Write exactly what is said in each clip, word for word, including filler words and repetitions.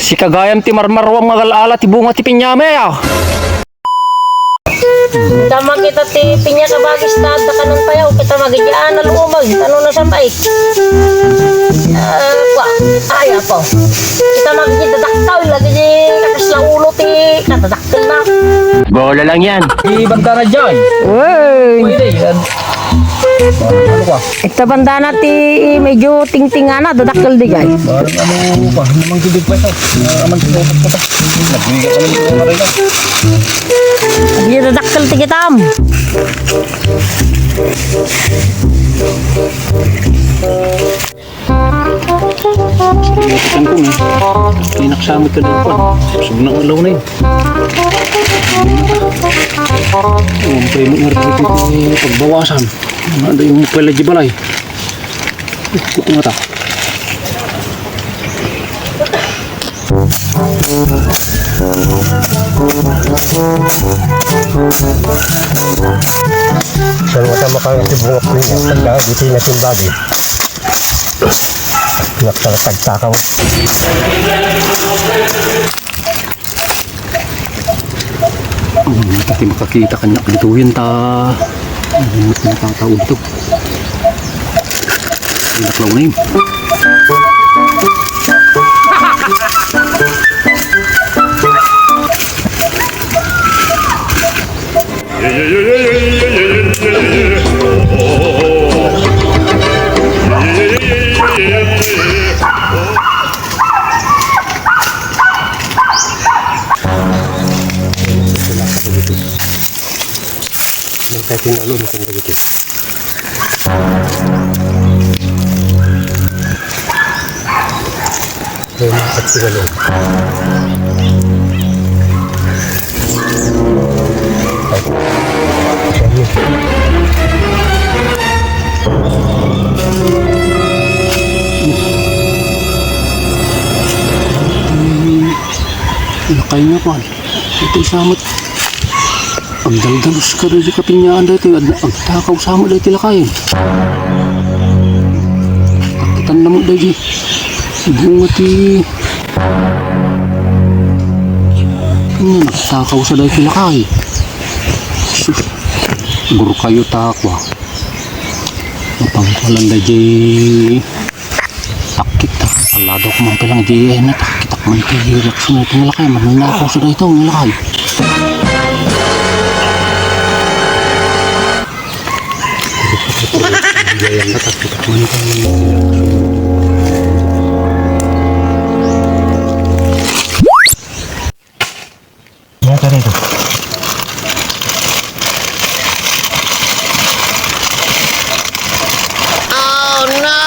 Sika gayam ti marmaruam nga agal-ala ti bunga ti piñami, a. Dama kita ti piña kabagis ta adda kanan payaw, kita magidian a luumag, ano na sa pay. Ah, kwa, ay, apo. Kita magidian dadaktal, lagi di kakasla ulo ti, kadadaktal na. Bola lang yan. Di banda na dyan. Uy. Pwede, yan. Ano ka? Ita bandana ti medyo tingtingana, dadakkel di, guys. Parang ano pa, naman gilid pa ito. Ah, man, sinukat ko pa. Nagbigat naman ito, Marina. Medyo dadakkel ti kitam. Ito ko, eh. Tinaksamit ka daw pa. Busog na ang law na yun. Ang pwede mo nga rin ito, eh, pagbawasan. Ano yung pala di balay? Kukungat ako. Saan mo sa makakasibungak ninyo? Pagka dito yung nasimbagi. Nagtagtakaw. Ang pati makakita kanya dito yun ta. Ang matataw dito. Ang naklaw na yun. Ang kahit yung lalo, matanda dito. Ay, mga katigalo. Ay. Sorry. Lakay nga, kuan. Ito, samot. Agdaldalos ka daydi kapinyaan daytoy, ag-, agtakaw sa met daytoy lakay. Agkitan na met daydi. Bunga ti, ania, nagtakaw sa daytoy lakay. Sus. Gurkayo ta kua. Mapangkualan daydi. Takit, takit. Alado ko man pala nga di, eh, natakit ako man ti reaksyon na ito nga lakay. Mananakaw sa dayto nga lakay. Diay natakit ako man ti reaksyon. Ano ka rito? Oh, no!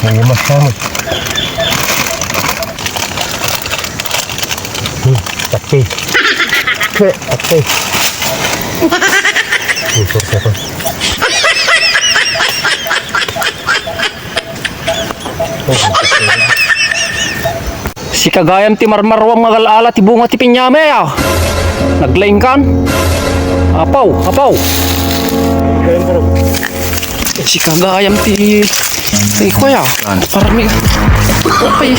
Ay, mas kami. Hmm, takti. Takti. Ang kursa ko. Sika gayam ti marmaruam nga agal-ala ti bunga ti pinyami, a. Naglaingkan? Apaw, apaw. Sika gayam ti, ti kuya. Parang may, ay.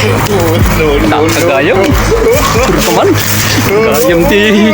Nakagayam. Puro ka man. Gayam ti.